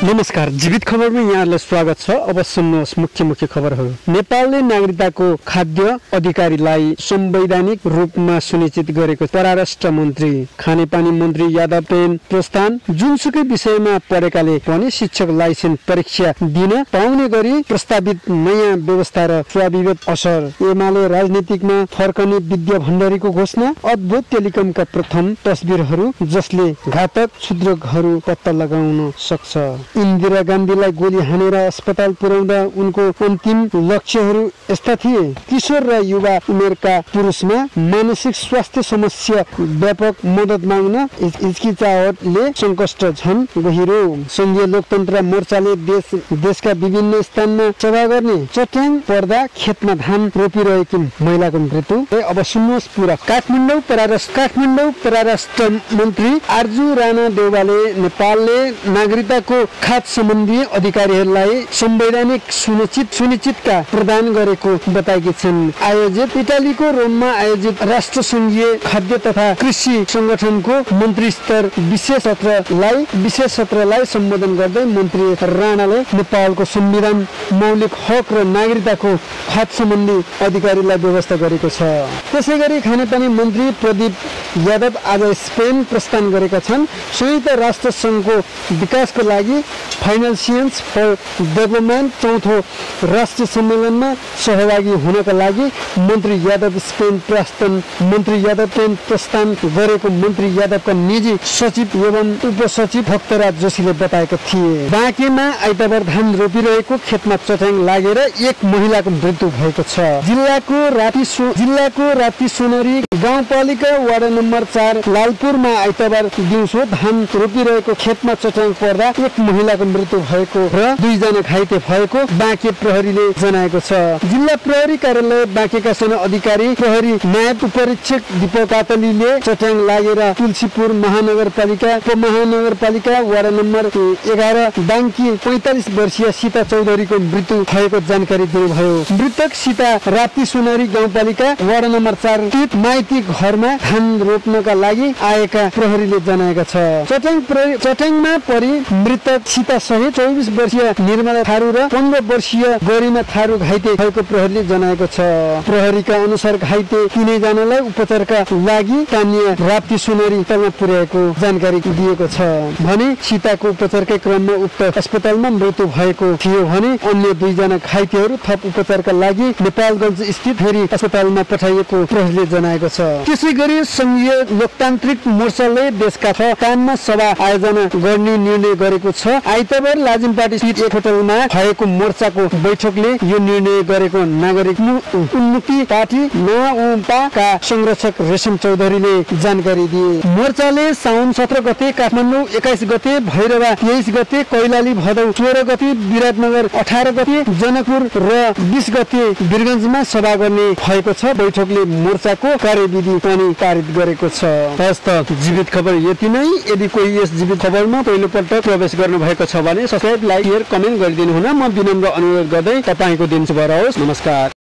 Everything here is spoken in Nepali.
नमस्कार, जीवित खबरमा यहाँलाई स्वागत छ। अब सुन्नुहोस् मुख्य खबरहरू। नेपालले नागरिकताको खाद्य अधिकारीलाई संवैधानिक रूपमा सुनिश्चित गरेको परराष्ट्र मन्त्री खानेपानी मन्त्री यादव प्रेम प्रस्थान। जुनसुकै विषयमा पढेकाले पनि शिक्षक लाइसेन्स परीक्षा दिन पाउने गरी प्रस्तावित नयाँ व्यवस्था र स्वाभिगत असर। एमाले राजनीतिकमा फर्कने विद्या भण्डारीको घोषणा। अद्भुत टेलिकमका प्रथम तस्बिरहरू जसले घातक क्षुद्रकहरू पत्ता लगाउन सक्छ। इन्दिरा गान्धीलाई गोली हानेर अस्पताल पुर्याउँदा उनको अन्तिम लक्ष्यहरू यस्ता थिए। किशोर र युवा उमेरका पुरुषमा मानसिक स्वास्थ्य समस्या, व्यापक मद्दत माग्न हिचकिचाहटले सङ्कष्ट झन गहिरो। संघीय लोकतन्त्र मोर्चाले देशका विभिन्न स्थानमा सभा गर्ने। चट्याङ पर्दा खेतमा धान रोपिरहेकी महिलाको मृत्यु। अब सुन्नुहोस् पुरा। काठमाडौँ परराष्ट्र मन्त्री आर्जु राणा देउवाले नेपालले नागरिकताको खात सम्बन्धी अधिकारीहरूलाई संवैधानिक सुनिश्चितता प्रदान गरेको बताएकी छिन्। आयोजित इटालीको रोममा आयोजित राष्ट्रसङ्घीय खाद्य तथा कृषि संगठनको मन्त्री स्तर विशेष सत्रलाई सम्बोधन गर्दै मन्त्री राणाले नेपालको संविधान मौलिक हक र नागरिकताको खात सम्बन्धी अधिकारीलाई व्यवस्था गरेको छ। त्यसैगरी खानेपानी मन्त्री प्रदीप यादव आज स्पेन प्रस्थान गरेका छन्। संयुक्त राष्ट्र सङ्घको विकासको लागि फाइनेन्सियन्स फर डेभलपमेन्ट चौथो राष्ट्रिय सम्मेलनमा सहभागी हुनका लागि मन्त्री यादव स्पेन प्रस्थान गरेको मन्त्री यादवका निजी सचिव एवं उपसचिव भक्तराज जोशीले बताएका थिए। बाँकेमा आइतबार धान रोपिरहेको खेतमा चट्याङ लागेर एक महिलाको मृत्यु भएको छ। जिल्लाको राप्ती सोनरी गाउँपालिका वार्ड नम्बर 4 लालपुरमा आइतबार दिउँसो धान रोपिरहेको खेतमा चट्याङ पर्दा एक महिलाको मृत्यु भएको र 2 जना घाइते भएको बाँके प्रहरीले जनाएको छ। जिल्ला प्रहरी कार्यालय बाँकेका सेना अधिकारी प्रहरी नायब उपरीक्षक दीपक कातलीले चट्याङ लागेर तुलसीपुर उपमहानगरपालिका वार्ड नम्बर 11 बाङ्की 45 वर्षीय सीता चौधरीको मृत्यु भएको जानकारी दिनुभयो। मृतक सीता राप्ती सोनारी गाउँपालिका वार्ड नम्बर 4 स्थित माइती घरमा धान रोप्नका लागि आएका प्रहरीले जनाएका छ। चट्याङमा परि मृतक सीता सहित 24 वर्षीय निर्मला थारू र 15 वर्षीय गरिमा थारू घाइते भएको प्रहरीले जनाएको छ। प्रहरीका अनुसार घाइते 3 जनालाई उपचारका लागि स्थानीय राप्ती सोनारी तलमा पुर्याएको जानकारी दिएको छ भने सीताको उपचारकै क्रममा उक्त अस्पतालमा मृत्यु भएको थियो भने अन्य 2 जना घाइतेहरू थप उपचारका लागि नेपालगञ्ज स्थित फेरि अस्पतालमा पठाइएको प्रहरीले जनाएको छ। त्यसैगरी संघीय लोकतान्त्रिक मोर्चाले देशका 6 स्थानमा सभा आयोजना गर्ने निर्णय गरेको छ। आइतबार लाजिमपाटी स्थित एक होटलमा भएको मोर्चाको बैठकले यो निर्णय गरेको नागरिक उन्मुक्ति पार्टी नौपाका संरक्षक रेशम चौधरीले जानकारी दिए। मोर्चाले साउन 17 गते काठमाडौँ, 21 गते भैरवा, 23 गते कैलाली, भदौ 16 गते विराटनगर, 18 गते जनकपुर र 20 गते वीरगञ्जमा सभा गर्ने भएको छ। बैठकले मोर्चाको कार्यविधि पनि पारित गरेको छ। हस्त जीवित खबर यति नै। यदि कोही यस जीवित खबरमा पहिलोपल्ट प्रवेश गर्नु भएको छ भने सब्स्क्राइब, लाइक, शेयर, कमेन्ट गरिदिनु हुन म विनम्र अनुरोध गर्दै तपाईको दिन शुभ रहोस्। नमस्कार।